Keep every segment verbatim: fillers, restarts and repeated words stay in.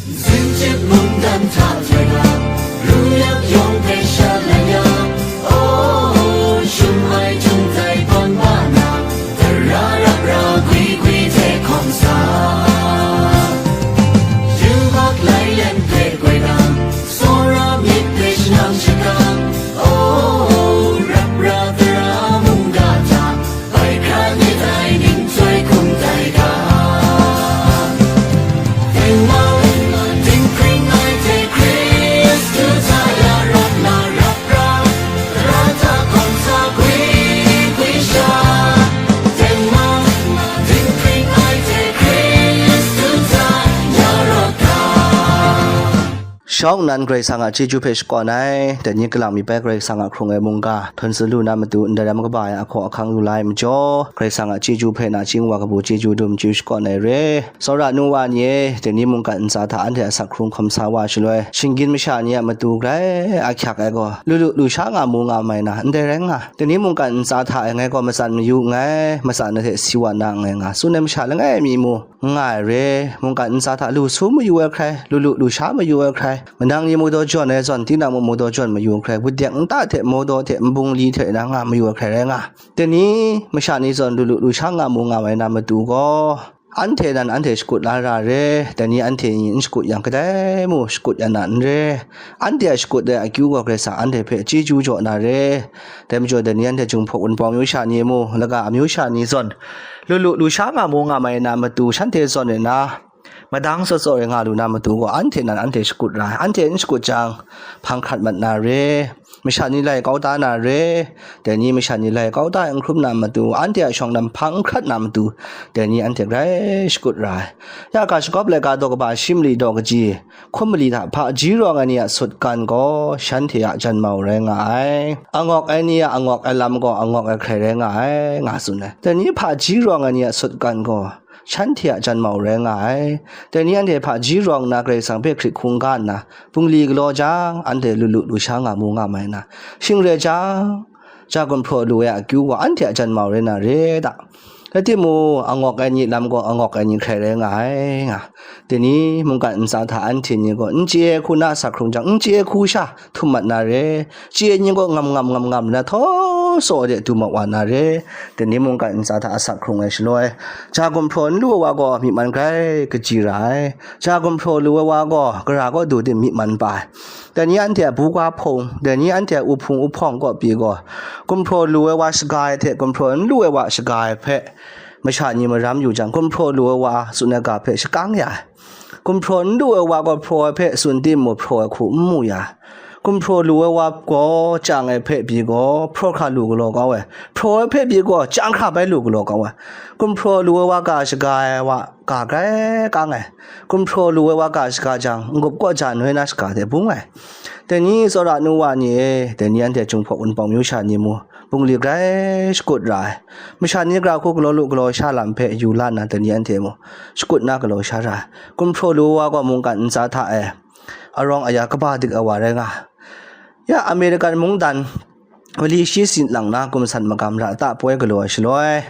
Zinjip mungdan hta jai ga, ru yak yawng hpe sha lai ya. Oh, shum ai jung dai ban ba na, tara rap ra gwi gwi hte hkawm sa. Yubak lai len hpe goi nang, tsawra myit hpe shanang shakang. Oh, rap ra tara mungga hta, bai hkra ni dai ning chyoi hkum dai ga. Tengman, dinghpring ai hte Hkristu hta ya rawt na rap ra, tara hta hkawm sa gwi gwi sha. Tengman, dinghpring ai hte Hkristu hta ya rawt ga. Shawng nnan Karai Kasang a chyeju hpe shakawn ai, dai ni kalang mi bai Karai Kasang a hkrung ai mungga htawn tsun lu na matu, ndai ram kaba ai ahkaw ahkang lu la ai majaw, Karai Kasang a chyeju hpe nachying wa kabu chyeju dum chyeju shakawn ai re. Tsawra nu wa ni e, dai ni mungkan ntsa hta anhte a sak hkrung hkawm sa wa shaloi, shinggyim masha ni a matu grai ahkyak ai gaw, lu lu lu sha nga mu nga mai na, ndai rai nga, dai ni mungkan ntsa hta e ngai gaw matsan mayu nngai, matsan ai hte si wa na nngai nga, tsun ai masha langai mi mu, nga ai re, mungkan ntsa hta lu su mayu ai hkrai, lu lu lu sha mayu ai hkrai, manang ni mudaw jawn ai zawn, tinang mung mudaw jawn mayu ai hkrai, wudek nta hte mudaw hte nbungli hte na nga mayu ai hkrai rai nga. Dai ni masha ni zawn lu lu lu sha nga mu nga mai na matu gaw, anhte nan anhte shakut la ra re, dai ni anhte ni n shakut yang kadai mu shakut ya na n re, anhte a shakut ai akyu gaw Karai Kasang anhte hpe chyeju jaw na re, dai majaw dai ni anhte Jinghpaw Wunpawng amyu sha ni mu, laga amyu sha ni zawn, lu lu lu sha nga mu nga mai na matu shanhte zawn e na, madang tsaw tsaw e nga lu na matu gaw, anhte nan anhte shakut ra ai, anhte n shakut jang, hpang hkrat mat na re, masha ni lai kau da na re, dai ni masha ni lai kau da ai n hkrum na matu, anhte a shawng lam hpang n hkrat na matu, dai ni anhte grai shakut ra ai. Ya ga shagawp laika daw kaba shi mali daw kaji, hkum mali hta hpaji rawng ai ni a sutgan gaw shanhte a janmau rai nga ai. Angawk ai ni a angawk ai lam gaw angawk ai hkrai rai nga ai, nga tsun ai. Dai ni hpaji rawng ai ni a sutgan gaw shanhte a janmau rai nga ai. Dai ni anhte hpaji rawng nna Karai Kasang hpe hkrit hkungga nna, bungli galaw jang, anhte lu lu lu sha nga mu nga mai na, shing rai jang, ja gumhpraw lu ai akyu gaw anhte a janmau rai na re ta? Rai timung, angawk ai ni lam gaw angawk ai ni hkrai rai nga ai, nga. Dai ni mungkan ntsa hta anhte ni gaw n chye ai hku na sak hkrung jang, n chye ai hku sha htum mat na re, chye ai ni gaw ngam ngam ngam ngam na htaw tsaw de du mat wa na re, dai ni mungkan ntsa hta a sak hkrung ai shaloi, ja gumhpraw n lu ai wa gaw myi man grai kaji ra ai, ja gumhpraw lu ai wa gaw gara kaw du tim myi man pa ai. Dai ni anhte a buga hpung, dai ni anhte a uhpung uhpawng kaw pyi gaw, gumhpraw lu ai wa shaga ai hte gumhpraw n lu ai wa shaga ai hpe, masha ni maram yu jang, gumhpraw lu ai wa tsun ai ga hpe shakang ya ai. Gumhpraw n lu ai wa gaw hpraw ai hpe tsun timung, hpraw ai hku n mu ya ai. Gumhpraw lu ai wa gaw chyang ai hpe pyi gaw, hpraw hkra lu galaw kau ai. Hpraw ai hpe pyi gaw, chyang hkra bai lu galaw kau ai. Gumhpraw lu ai wa ga shaga ai wa, ga grai kang ai. Gumhpraw lu ai wa ga shaga jang, n-gup kaw ja noi na shaga de bung ai. Dai ni tsawra nu wa ni e, dai ni anhte Jinghpaw Wunpawng amyu sha ni mu, bungli grai shakut ra ai. Masha ni gara hku galaw lu galaw sha lam hpe yu la nna, dai ni anhte mu, shakut na galaw sha ra ai. Gumhpraw lu ai wa gaw mungkan ntsa hta e arawng aya kaba dik ai wa rai nga. Ya American mungdan mali shi sin lang na kumsan magam ra ta poi galaw ai shaloi,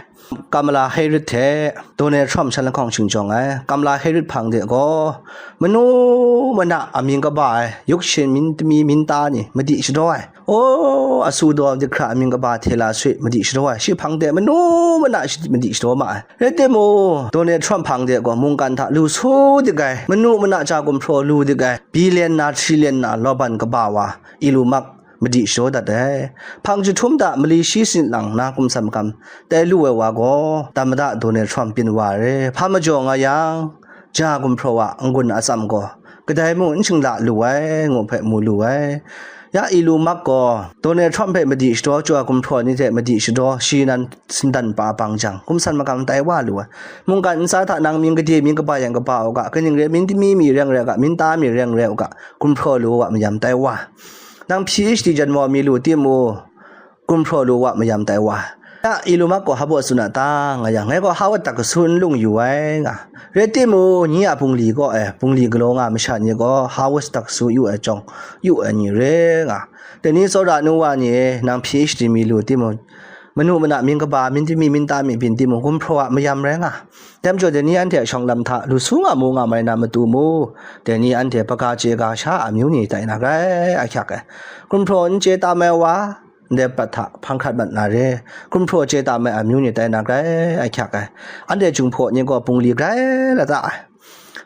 Kamala Harris hte Donald Trump shan lahkawng shingjawng ai. Kamala Harris hpang de gaw, manu mana amying kaba ai, yuk shin myit tami myit ta ni madi shadaw ai. O, asu daw dihkra amying kaba hte la sui madi shadaw ai. Shi hpang de manu mana shi madi shadaw ma ai. Rai timung, Donald Trump hpang de gaw mungkan hta lu su dik ai, manu mana ja gumhpraw lu dik ai, billion na, trillion na, lawban kaba wa, Elon Musk madi shadaw dat ai. Hpang jahtum hta mali shi sin lang na kumsan magam tai lu ai wa gaw, tamada Donald Trump byin wa ai. Hpa majaw nga yang, ja gumhpraw a n-gun atsam gaw, kadai mung n shingla lu ai, ngu hpe mu lu ai. Ya Elon Musk gaw, Donald Trump hpe madi shadaw, ja gumhpraw ni hte madi shadaw, shi nan sindan pa bang jang, kumsan magam tai wa lu ai. Mungkan ntsa hta nang mying gade mying kaba yang kaba u ga, kaning re myit tami mi reng rai u ga, myit ta mi reng rai u ga, gumhpraw lu wa mayam tai wa. Nang P H D janmaw mi lu timung, gumhpraw lu wa mayam tai wa. Ya Elon Musk gaw hpa baw tsun a ta, nga yang, ngai gaw Harvard tak kasu n lung yu ai, nga. Rai timung, nye a bungli kaw e, bungli galaw nga masha ni gaw Harvard tak kasu yu ai jawng, yu ai ni re, nga. Dai ni tsawra nu wa ni e, nang P H D mi lu timung, manu mana mying kaba, myit mi, myit ta mi byin timung, gumhpraw a mayam rai nga. Dai majaw, dai ni anhte a shawng lam hta lu su nga mu nga mai na matu mu, dai ni anhte hpaga chye ga sha a amyu ni tai na grai ahkyak ai. Gumhpraw n chye tam ai wa, ndai prat hta hpang hkrat mat na re. Gumhpraw chye tam ai amyu ni tai na grai ahkyak ai. Anhte Jinghpaw ni gaw bungli grai lata ai.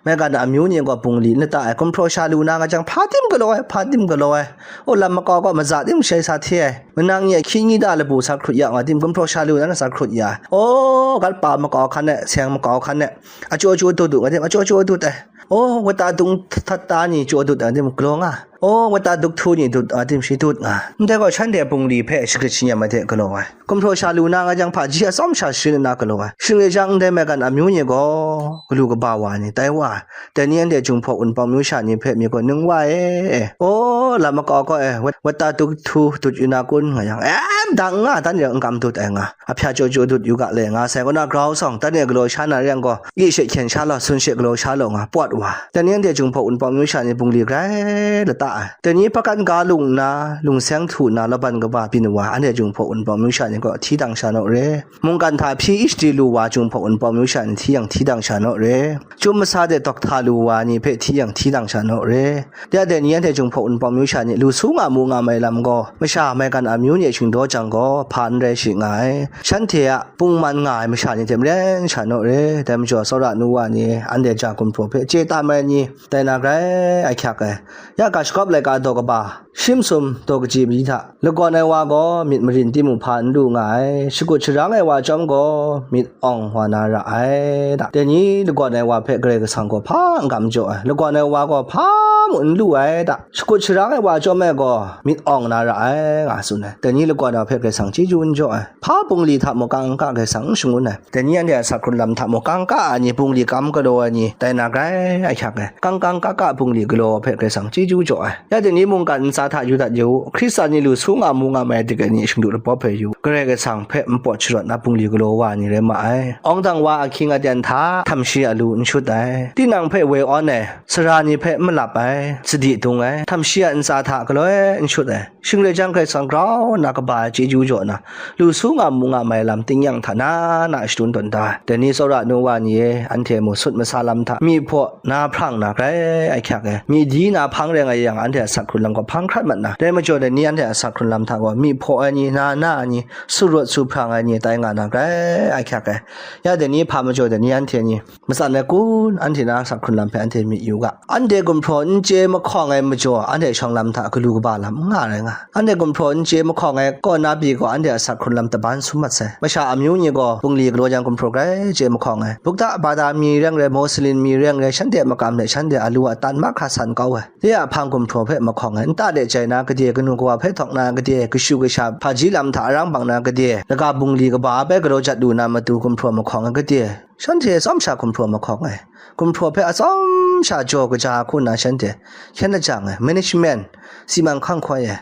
Maigan a amyu ni gaw bungli n lata ai. Gumhpraw sha lu na nga jang, hpa tim galaw ai, hpa tim galaw ai. O, lam makau gaw maza tim shai sa hte ai. Manang ni a hkying ngi da labu sa hkrut ya nga tim, gumhpraw sha lu na sa hkrut ya ai. O, gat pa makau hkan ai, seng makau hkan ai. Achyaw chyaw dut dut nga tim, achyaw chyaw dut ai. O, wata dung htat ta ni chyaw dut ai nga tim, galaw nga. O, wata duk htu ni dut nga tim, shi dut nga. Ndai gaw shanhte bungli hpe shagrit shanyam ai hte galaw ai. Gumhpraw sha lu na nga jang, hpaji atsawm sha sharin nna galaw ai. Shing rai jang, ndai maigan amyu ni gaw galu kaba wa ni tai wa ai. Dai ni anhte Jinghpaw Wunpawng myu sha ni hpe mi gaw ning wa e. O, lam makau gaw e, wat, wata duk htu dut yu na kun nga yang, em, dang nga, dan yang n kam dut ai nga. Ahpya chyaw chyaw dut yu ga le nga sai, kaw na grau sawng, dan e galaw sha na re yang gaw, gyi she hkyen sha law, sun she galaw sha law nga, pawt wa. Dai ni anhte Jinghpaw Wunpawng myu sha ni bungli grai lata ai. Dai ni hpakan ga lung nna, lungseng htu nna, laban kaba byin wa, anhte Jinghpaw Wunpawng myu sha ni gaw hti dang sha naw re. Mungkan hta hpyi ishti lu wa, Jinghpaw Wunpawng myu sha ni hti yang hti dang sha naw re. Chyum masa de dawk hta lu wa ni hpe hti yang hti dang sha naw re. Ya dai ni anhte Jinghpaw Wunpawng myu sha ni lu su nga mu nga mai lam gaw, masha maigan amyu ni shingdaw jang gaw, hpa n rai shi nga ai. Shanhte a pungman nga ai masha ni hte maren sha naw re. Dai majaw, tsawra nu wa ni, anhte ja gumhpraw hpe chye tam ai ni, tai na grai ahkyak ai. Ya ga shagawp laika daw kaba, shim sum daw kaji mali hta, lagawn ai wa gaw myit marin timung hpa n lu nga ai, shakut sharang ai wa chyawm gaw myit awng wa na ra ai da. Dai ni lagawn ai wa hpe Karai Kasang gaw hpa n kam jaw ai, lagawn ai wa gaw hpa mung n lu ai da, shakut sharang ai wa chyawm ai gaw myit awng na ra ai, nga tsun ai. Dai ni lagawn ai wa hpe Karai Kasang chyeju n jaw ai, hpa bungli hta mung kangka Karai Kasang n shangun ai. Dai ni anhte a sak hkrun lam hta mung kangka ai ni, bungli kam galaw ai ni, tai na grai ahkyak ai. Kangkang kaka bungli galaw hpe Karai Kasang chyeju jaw ai. Ya dai ni mungkan ntsa hta yu dat yu u, Hkristan ni lu su nga mu nga mai ai dik ai ni shingdu labawp ai yu u, Karai Kasang hpe npawt sharawt na bungli galaw wa ai ni rai ma ai. Awng dang wa ahkying aten hta htam shi a lu n shut ai, tinang hpe woi awn ai, sara ni hpe n malap ai, sadi dung ai, htam shi a ntsa hta galoi n shut ai, shing rai jang Karai Kasang grau nna kaba ai chyeju jaw na, lu su nga mu nga mai lam tingnyang hta na na shadun tawn da ai. Dai ni tsawra nu wa ni e, anhte mung sut masa lam hta myi hpaw na hprang na grai ahkyak ai. Myi di na hpang rai nga yang, anhte a sak hkrun lam gaw hpang hkrat mat na, dai majaw dai ni anhte a sak hkrun lam hta gaw myi hpaw ai ni, na na ai ni, su rawt su hprang ai ni tai nga na grai ahkyak ai. Ya dai ni hpa majaw dai ni anhte ni matsan ai kun, anhte na a sak hkrun lam hpe anhte myit yu ga. Anhte gumhpraw n chye mahkawng ai majaw, anhte shawng lam hta galu kaba lam n nga rai nga. Anhte gumhpraw n chye mahkawng ai kaw na pyi gaw, anhte a sak hkrun lam taban sum mat sai. Masha amyu ni gaw bungli galaw jang gumhpraw grai chye mahkawng ai. Buddha bada mi reng rai, Moslem mi reng rai, shanhte a makam hte shanhte a lu a tan mahkra san kau ai. Dai a hpang gumhpraw hpe mahkawng ai. Nta de jai na gade, kanu kawa hpe htawk na gade, kashu kasha hpaji lam hta arang bang na gade, laga bungli kaba hpe galaw jat lu na matu gumhpraw mahkawng ai gade, shanhte tsawm sha gumhpraw mahkawng ai. Gumhpraw hpe atsawm sha jaw kaja hku nna shanhte hkyen lajang ai, management, si man hkang hkoi ai.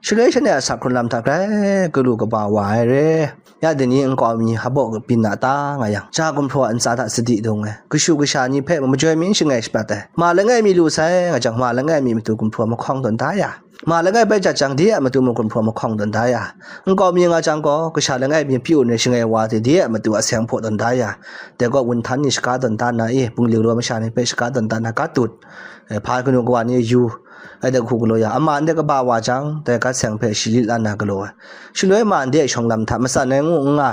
Shaloi shanhte a sak hkrun lam hta grai galu kaba wa ai re. Ya dai ni nkau mi hpaw byin na ta nga yang, ja gumhpraw a ntsa hta sadi dung ai, kashu kasha ni hpe majoi mi n shangai shabat ai. Ma langai mi lu sai nga jang, ma langai mi matu gumhpraw mahkawng tawn da ya. Ma langai bai jat jang, de a matu mung gumhpraw mahkawng tawn da ya. Nkau mi nga jang gaw, kasha langai mi pyi-un ai shangai wa hte de a matu a seng hpaw tawn da ya. Dai gaw wunhtan ni shaga tawn da na i, bungli galaw masha ni hpe shaga tawn da na, gat dut. Eh, hpa kanu kawa ni yu, ai dai hku galaw ya. Ama ndai kaba wa jang, dai gat seng hpe shalit la na galaw ai. Shaloi ma ndai shawng lam hta matsan ai ngu n nga,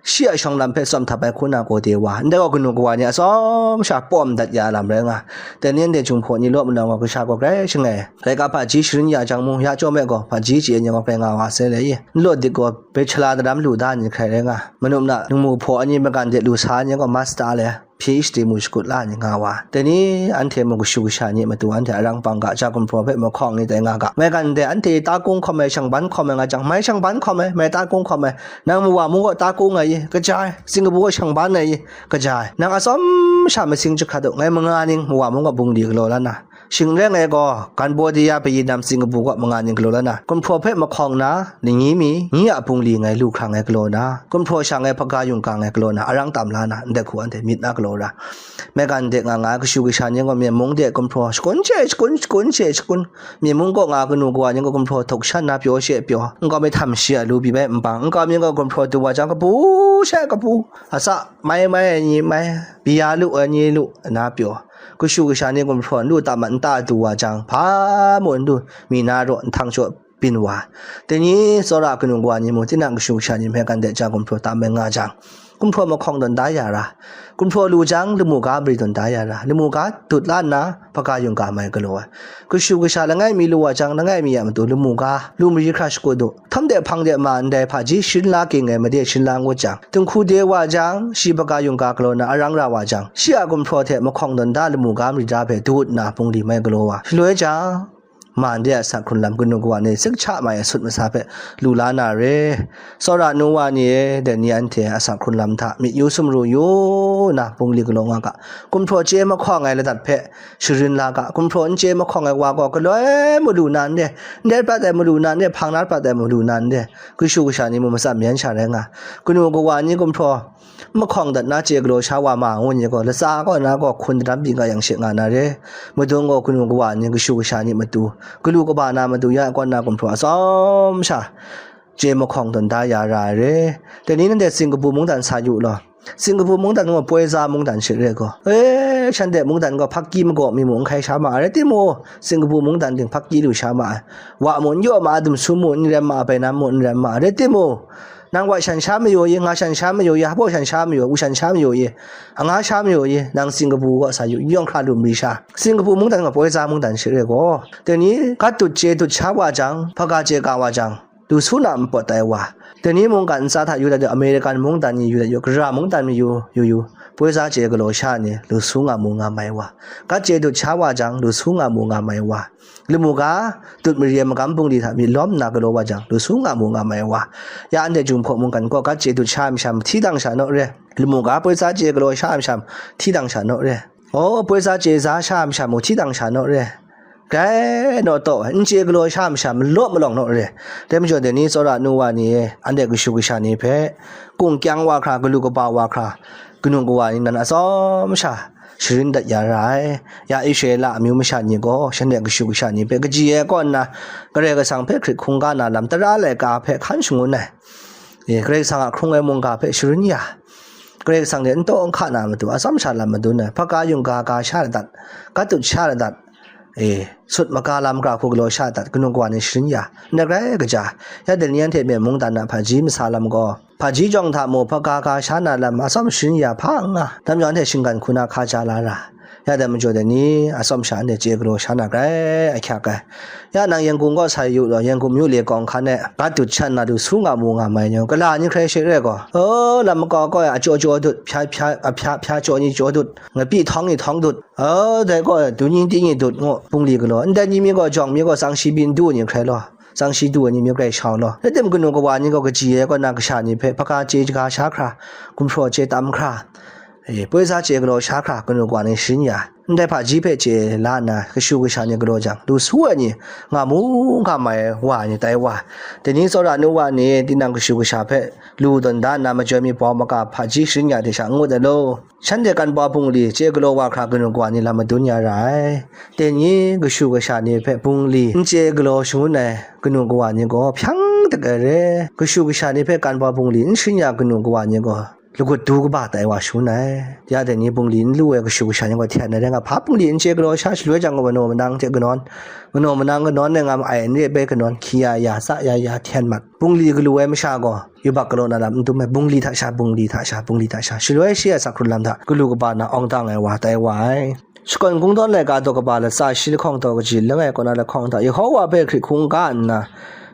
shi a shawng lam hpe tsawm htap ai hku na gaw de wa. Ndai gaw kanu kawa ni atsawm sha pawm dat ya ai lam rai nga. Dai ni anhte Jinghpaw ni law manang gaw, kasha gaw grai shangai, laika hpaji sharin ya jang mung, ya chyawm e gaw, hpaji chye ai ni gaw grai nga wa sai le i. Nlaw dik gaw, bachelor daram lu da ai ni hkrai rai nga. Manu mana ningmu hpaw ai ni, magan de lu sa ai ni gaw master le, PhD mung shakut la ai ni nga wa. Dai ni anhte mung kashu kasha ni matu anhte arang bang ga, ja gumhpraw hpe mahkawng ni tai nga ga. Maigan de anhte ta kung hkawm ai, shangban hkawm ai nga jang, mai shangban hkawm ai, mai ta kung hkawm ai, nang mawa mung gaw ta kung ai i, kaja ai, Singapore gaw shangban ai i, kaja ai. Nang atsawm sha masing jahkrat u, ngai manga ning mawa mung gaw bungli galaw la na, Shing n rai ngai gaw, Cambodia, Vietnam, Singapore kaw manga ning galaw la na, gumhpraw hpe mahkawng na, ningyi mi, nyi a bungli ngai lu hkrang ai galaw na, gumhpraw shang ai hpaga yungga ngai galaw na, arang tam la na, ndai hku anhte myit na galaw ra. Maigan de nga nga ai kashu kasha ni gaw, Myen mung de gumhpraw shakun she shakun, shakun she shakun, Myen mung kaw nga kanu kawa ni gaw gumhpraw htuk shan na pyaw she pyaw, nkau mi htam shi a lu pyi bai nbang, nkau mi gaw gumhpraw du wa jang kabu she kabu, atsa mai mai ai ni mai, bia lu ai ni lu, na pyaw, kashu kasha ni gumhpraw n lu tam mat nta du wa jang, hpa mu n du, mi na raw nhtang shaw byin wa. Dai ni tsawra kanu kawa ni mung, tinang kashu kasha ni hpe kan de ja gumhpraw tam ai nga jang, gumhpraw mahkawng tawn da ya ra. Gumhpraw lu jang, lamu ga mari tawn da ya ra. Lamu ga dut la nna, hpaga yungga mai galaw ai. Kashu kasha langai mi lu wa jang, langai mi a matu lamu ga, lu mari hkra shakut u. Htam de hpang de ma ndai hpaji sharin la ging ai made sharin la ngut jang, dinghku de wa jang, shi hpaga yungga galaw na arang ra wa jang, shi a gumhpraw hte mahkawng tawn da lamu ga mari da hpe dut nna bungli mai galaw wa. Shaloi jang, man de a asak hkrun lam kanu kawa ni sik cha mai a sut masa hpe lu la na re. Tsawra nu wa ni e, dai ni anhte a asak hkrun lam hta myit yu sumru yu na bungli galaw nga ga, gumhpraw chye mahkawng ai ladat hpe sharin la ga, gumhpraw n chye mahkawng ai wa gaw galoi malu na n re, ndai prat ai malu na n re, hpang na prat ai malu na n re, kashu kasha ni mung matsam yan sha rai nga, kanu kawa ni gumhpraw mahkawng dat na chye galaw sha wa ma ngu ni gaw, latsa kaw na gaw hkun daram byi nga yang she nga na re. Madung gaw kanu kawa ni kashu kasha ni matu, galu kaba na matu ya ai kaw na gumhpraw atsawm sha chye mahkawng tawn da ya ra ai re. Dai ni nanhte Singapore mungdan sa yu law. Singapore mungdan gaw poi za mungdan she re gaw, e, shanhte mungdan gaw hpakki magaw mi mung n hkai sha ma ai, rai timung, Singapore mungdan ting hpakki lu sha ma ai. Wa mu n yaw ma ai, dumsu mu n rem ma ai, bainam mu n rem ma ai, rai timung, nang wa shan sha mayu i, nga shan sha mayu i, hpaw shan sha mayu, u shan sha mayu i, anga sha mayu i, nang Singapore kaw sa yu, yawng hkra lu mari sha. Singapore mungdan gaw poi za mungdan she re gaw, dai ni gat dut chye dut sha wa jang, hpaga chye ga wa jang, lu su na npawt tai wa. Dai ni mungkan ntsa hta yu dat yu, American mungdan ni yu dat yu, Gara mungdan ni yu, yu yu, poi za chye galaw sha ni, lu su nga mu nga mai wa. Gat chye dut sha wa jang, lu su nga mu nga mai wa. Lamu ga, dut mari ai magam bungli hta myit lawm nna galaw wa jang, lu su nga mu nga mai wa. Ya anhte Jinghpaw mungkan gaw gat chye dut sha ai masham hti dang sha naw re. Lamu ga, poi za chye galaw sha ai masham hti dang sha naw re. O, poi za chye za sha ai masham mung hti dang sha naw re. Grai naw taw, n chye galaw sha ai masham malaw malawng naw re. Dai majaw dai ni tsawra nu wa ni e, anhte kashu kasha ni hpe, kung kyang wa hkra, galu kaba wa hkra, kanu kawa ni nan atsawm sha sharin dat ya ra ai. Ya Israela amyu masha ni gaw, shanhte kashu kasha ni hpe kaji ai kaw nna, Karai Kasang hpe hkrit hkungga na lam tara laika hpe hkan shangun ai. E, Karai Kasang a hkrung ai mungga hpe sharin ya, Karai Kasang hte n taw n hka na matu, atsawm sha lam madun ai, hpaga yungga ga sha ladat, gat dut sha ladat, e, sut maga lam gara hku galaw sha dat, kanu kawa ni sharin ya, ndai grai kaja, ya dai ni anhte Myen mungdan a hpaji masa lam gaw, hpaji jawng hta mu, hpaga ga sha na lam atsawm sharin ya hpa n nga, dam jawng anhte shinggan hku na hka ja la ra. Ya dai majaw dai ni, atsawm sha anhte chye galaw sha na grai ahkyak ai. Ya nang Yangon kaw sa yu law, Yangon myu le kawng hkan e, gat dut shan na du su nga mu nga mai ni, gala ni hkrai she re gaw, o, lam makau kaw e, ajaw jaw dut, hpya hpya, ahpya hpya jaw ni jaw dut, ngapyi htawng ni htawng dut, o, dai kaw e, du ni di ni dut ngu, bungli galaw, ndai ni mi gaw, jawng mi gaw, tsang shi byin du ni hkrai law, tsang shi du ai ni mi grai shau law. Rai tim, kanu kawa ni gaw kaji ai kaw na kasha ni hpe hpaga chye ga sha hkra, gumhpraw chye tam hkra, e, poi za chye galaw sha hkra, kanu kawa ni sharin ya, ndai hpaji hpe chye la nna, kashu kasha ni galaw jang, lu su ai ni, nga mu nga mai wa ai ni tai wa. Dai ni tsawra nu wa ni, tinang kashu kasha hpe lu tawn da nna, majoi mi bau maga hpaji sharin ya hte sha n ngut ai law. Shanhte kan bau bungli chye galaw wa hkra, kanu kawa ni lam madun ya ra ai. Dai ni kashu kasha ni hpe bungli n chye galaw shangun ai kanu kawa ni gaw hpyang dik ai re. Kashu kasha ni hpe kan bau bungli n sharin ya kanu kawa ni gaw lagut du kaba tai wa shangun ai. Ya dai ni bungli n lu ai kashu kasha ni gaw hten ai rai nga, hpa bungli n chye galaw sha shaloi jang gaw, manaw manang hte kanawn, manaw manang kanawn ai nga ma ai, n re bai kanawn, hkyi ya ya, tsa ya ya, hten mat. Bungli galu ai masha gaw, yubak galaw na lam n dum ai, bungli hta sha, bungli hta sha, bungli hta sha, shaloi shi a asak hkrun lam hta galu kaba na awng dang ai wa tai wa ai. Shakawn Kungdawn laika daw kaba latsa shi lahkawng taw kaji langai kaw na lahkawng hta, Yehowa hpe hkrit hkungga nna,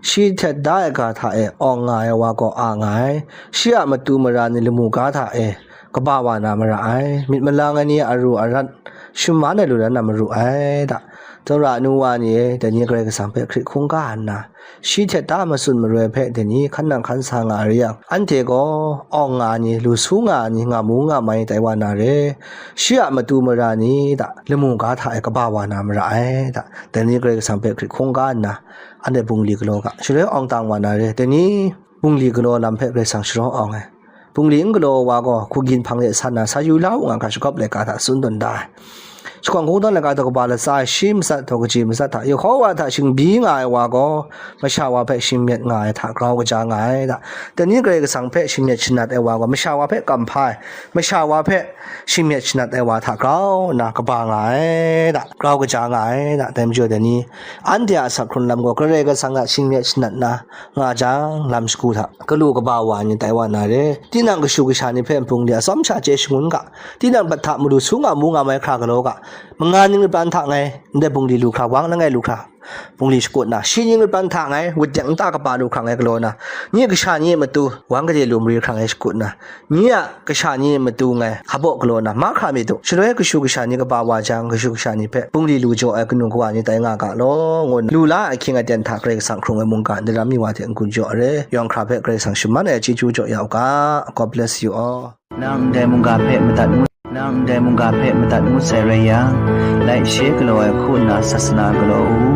shi htet da ai ga hta e awng nga ai wa gaw a nga ai. Shi a matu mara ni lamu ga hta e kaba wa na mara ai. Myit malang ai ni a aru arat shaman ai lu dan na maru ai da. Tsawra nu wa ni e, dai ni Karai Kasang hpe hkrit hkungga nna, shi hte ta matsun maroi hpe dai ni hkan nang hkan sa nga ai re yang, anhte gaw awng nga ai ni, lu su nga ai ni, nga mu nga mai tai wa na re. Shi a matu mara ni da, lamu ga hta e kaba wa na mara ai da. Dai ni Karai Kasang hpe hkrit hkungga nna, anhte bungli galaw ga, shaloi awng tang wa na re. Dai ni bungli galaw lam hpe Karai Kasang sharawng awng ai. Bungli n galaw wa gaw, hku gyin hpang de san na, sa yu la u nga hkra, shagawp laika hta tsun tawn da ai. Shakawn kungdawn laika taw kaba latsa ai shi matsat taw kaji matsat hta, Yehowa hta shingbyi nga ai wa gaw, masha wa hpe shingmyet nga ai hta grau kaja nga ai da. Dai ni Karai Kasang hpe shingmyet shanat ai wa gaw, masha wa hpe kamhpa ai, masha wa hpe shingmyet shanat ai wa hta grau nna kaba nga ai da, grau kaja nga ai da. Dai majaw dai ni, anhte a asak hkrun lam gaw Karai Kasang a shingmyet shanat na nga jang, lam shagu hta galu kaba wa ai ni tai wa na re. Tinang kashu kasha ni hpe bungli atsawm sha chye shangun ga, tinang bat hta malu su nga mu nga mai hkra galaw ga, manga ning rat ban hta ngai, ndai bungli lu hkra, wang langai lu hkra, bungli shakut na, shi ning rat ban hta ngai, wut dek nta kaba lu hkra ngai galaw na, nye kasha ni a matu, wang gade lu mari hkra ngai shakut na, nye a kasha ni a matu ngai, hpabaw galaw na, mahkra myit u. Shaloi kashu kasha ni kaba wa jang, kashu kasha ni hpe bungli lu jaw ai kanu kawa ni tai nga ga law, ngu nna lu la ai ahkying aten hta Karai Kasang hkrung ai mungga ndaram mi wa hte n-gun jaw ai re. Yawng hkra hpe Karai Kasang shaman ai chyeju jaw ya u ga. God bless you all. Nang ndai mungga hpe madat ngut, nang ndai mungga hpe madat ngut sai rai yang, laishe galaw ai hku nna sasana galaw u.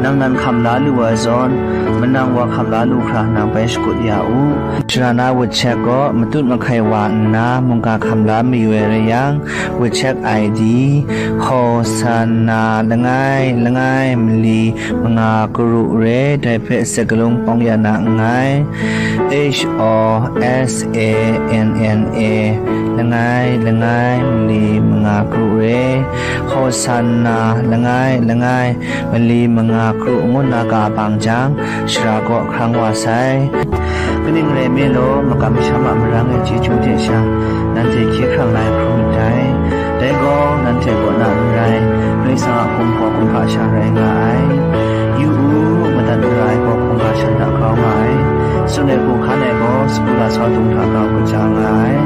Nang nan hkam la lu ai zawn, manang wa hkam la lu hkra nang bai shakut ya u. Sara na wut chek gaw matut mahkai wa nna mungga hkam la mayu ai rai yang, wut chek I D, Hosanna langai langai mali manga karu re, dai hpe sakalung pawng ya na nngai. H O S A N N A, langai langai mali manga karu re, Hosanna langai langai mali manga karu ngu nna ka bang jang, shara kaw hkrang wa sai. Kaning rai nme law, makam masham a marang e chyeju hte sha, nanhte hkye hkrang la ai hkrum myit dai. Dai gaw, nanhte kaw na n rai, Karai Kasang a hkum gaw kumhpa sha rai nga ai. Yu u, madat mara ai gaw hkungga shan hta grau nga ai. Tsun ai hku hkan ai gaw, sagu lasau dung hta grau kaja nga ai.